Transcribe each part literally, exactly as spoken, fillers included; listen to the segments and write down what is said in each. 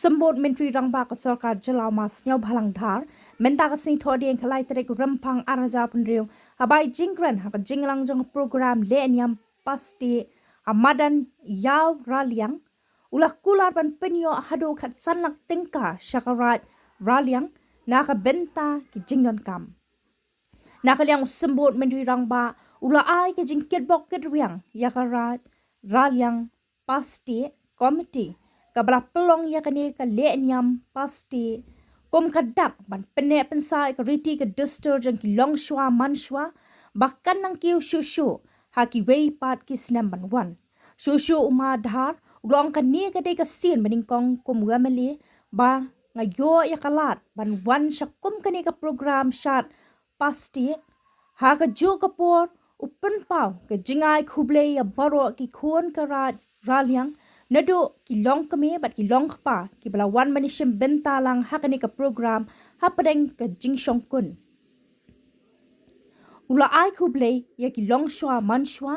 Symbud Myntri Rangbah ka Sorkar Jylla u Ma Sniawbhalang Dhar mynta ka sngi Thohdieng ka lai tarik Rymphang ar hajar hynriew ha bai jingkren ha ka jingïalang jong ka program leh niam pastieh ha madan Ïaw Raliang, u la kular ban pynïoh haduh khatsan lak tyngka sha ka Raid Raliang na ka bynta ki jingdonkam. Na ka liang u Symbud Myntri Rangbah u la ai ka jingkitbok kitrwiang ïa ka Raid Raliang Pastieh Committee kaba la pynlong ïa kane ka leh niam pastieh kum ka dak ban pynneh pynsah ïa ka riti ka dustur jong ki longshuwa manshuwa ba kan nang kiew shuh shuh ha kiwei pat ki snem ban wan. Shuh shuh u Ma Dhar u la ong kane ka dei ka sien ba nyngkong kum u M L A ba nga ïoh ïa ka lad ban wan sha kum kane ka program shad pastieh. Ha kajuh ka por u pynpaw ka jingai khublei ïa baroh ki khun ka Raid Raliang, naduh ki longkmie bad ki longkpa kiba la wan ban ïashim bynta lang ha kane ka program hapdeng ka jingshongkun. U la ai khublei ïa ki longshuwa manshuwa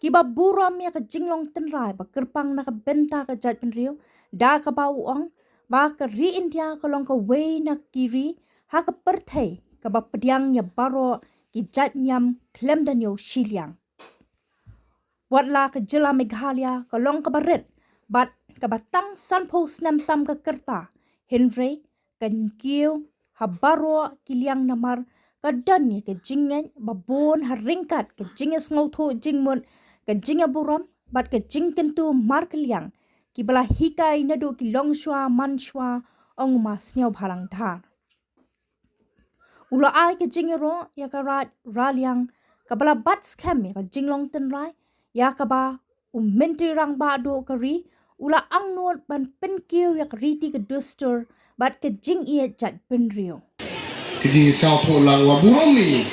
kiba burom ïa ka jinglong tynrai ba kyrpang na ka bynta ka jaitbynriew, da kaba u ong ba ka ri India ka long kawei na ki ri ha ka pyrthei kaba pdiang ïa baroh ki jait niam khlem da ñiew shiliang. Wat la ka jylla Meghalaya ka long kaba rit bad kaba tang sanphew snem tam ka rta, hynrei kan kiew ha baroh ki liang namar ka don ïa ka jingngeit ba bun ha ryngkat ka jingïasngewthuh jingmut, ka jingïaburom bad ka jingkyntu markylliang kiba la hikai naduh ki longshuwa manshuwa, ong u Ma Sniawbhalang Dhar. U la ai ka jingïaroh ïa ka Raid Raliang kaba la bat skhem ïa ka jinglong tynrai ïa kaba u Myntri Rangbah duh ka ri u la angnud ban pynkiew ïa ka riti ka dustur bad ka jingïeit jaitbynriew. Ka jingsngewthuh lang wa burom i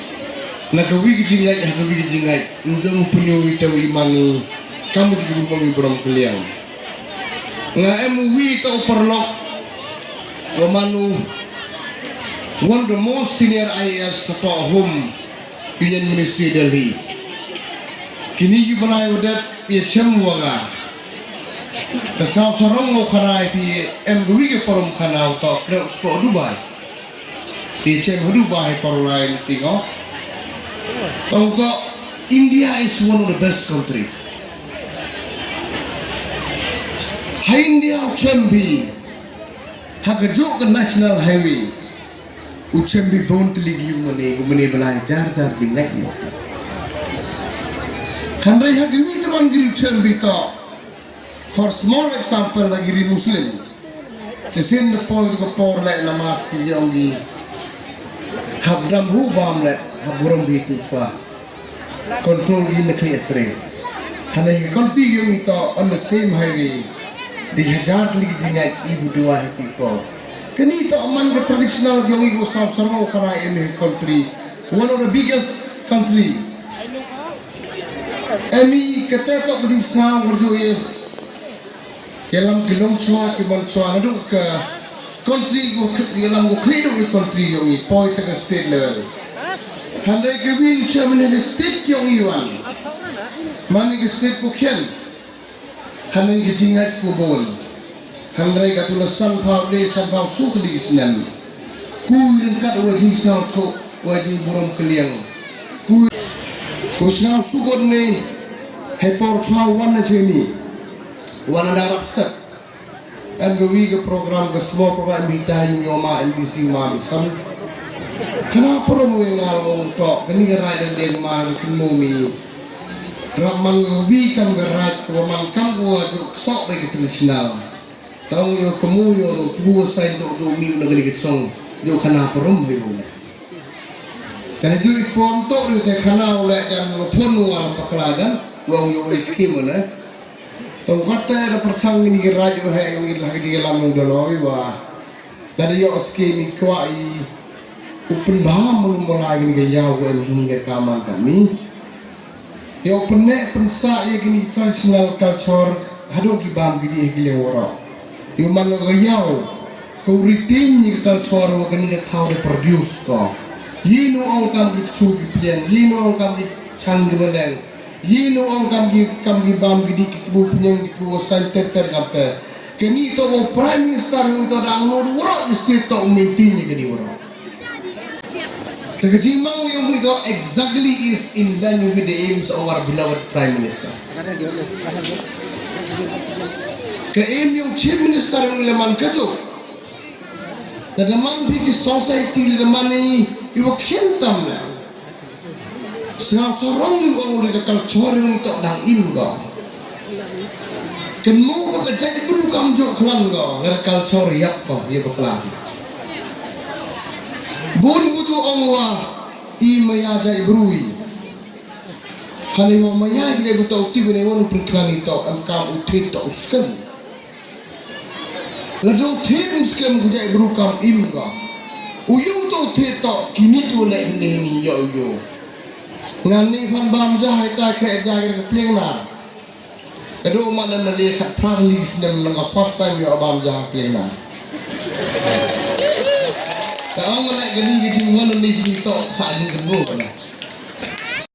na kawi ka jingngeit ha kawi ka jingngeit, u jong u pynïoh i te u i man i kam ka jingburom i burom kylliang. Nga em u wi ta u paralok wa man u one of the most senior I A S hapoh Home Union Ministry Delhi. Kini ki bnai wa dep ïa chem wa nga. Ta saw sarong ngau khana pi em dwi ke parum khana u to kreu chupo Dubai. Ti chem ha Dubai parulai ni tingo. Tong to India is one of the best country. Ha India u chem bi ha ka juk ka national highway. U chem bi bun tylli ki u mane, u mane ba lai jar jar jingngeit ïa u. Hynrei ha ki wi ki ruan ki u chem bi to. For small example, ha ki ri Muslim. Chisien da poi ka por leh namaz ki ïong ki. Hap dam hu bam leh, hap burom bi tu chwa. Control ïa na khlieh trei. Hana hi country ïong i to on the same highway. Di hajar tylli ki jingngeit i bu dua hi ti po. Kani to man ka traditional ïong i ko sam sarong kana em hi country. One of the biggest country. Em i kata to ka di sam kerjo i. Ki lam ki long chwa ki man chwa naduh ka country ko ki lam ko khri duh ki country ïong i poi cha ka state level. Hynrei ki win chairman ka state ïong i wan. Man ka state ko khian. Hynrei ki jingngeit ko bun. Hynrei ka tu la san phaw le san phaw su tu di ki snem. Ku ryngkat wa jingsngewthuh wa jingburom kylliang. Ku, ku sngewsukut ne hei por chwa wan na cheni. Wan na rap step. Em ga wi ga program ga small program em hita yung yoma M D C ma bi sam. Kana parom we ngal ong to kani ga rai dan den ma kynmo mi. Rap man ga wi kam ga rai ko man kam ko juk sok bai ga traditional. Tong yo kemu yo tu sai do do mi na gani kechong yo kana parum yo. Te ju i pom to yo te kana le jan lo pun wa pakla dan wa yo wai skim na. Tong kata da perchang ni raj wa he yo la ji lam do lo wa. Da yo skim i kwa i u pynbha mulu mula ni ga ya wa ni ga kaman kami. Ïa u pynneh pynsah ïa kine ki traditional culture haduh ki bam ki dih ha ki liang waroh. Ïa u man ka ïaw ka u retain ïa ki culture wa kane ka thaw da produce ko. Ïa no ong kam ki kchu ki pliang, ïa no ong kam ki chang ki maleng, ïa no ong kam ki kam ki bam ki dih ki tbu pynïang ki tbu san ter ter kam te. Kani to u Prime Minister u to dang no waroh, is to to maintain kani waroh. Te ka jingmang ïa u to exactly is in line with the aims of our beloved Prime Minister. Ka aim ïa u Chief Minister u la man ka juk. Ka demand phi ki society la demand i wa khem tam la. Sngap sarong u ong le ka culture u to dang im ko. Kynmaw ka jaitbru kam jong khlan ko, ka culture ïap ko, ïa bakla. Bun u to ong wa i maya jaitbru i. Khane wa maya jaitbru to ti bene wa u pyrkhlani to, am kam u thit to u skem. Lada u thit u skem ku jaitbru kam im ko. U yu to u thit to kini tu le ni ni yo yo. Ngan ni phan bam ja hai ta kre ja kre pliang na. Kado man na le khat phra li snem na ka first time yo bam ja pliang na. Ta ong le kini ki jingwan ni ni to sa jingkynmaw na.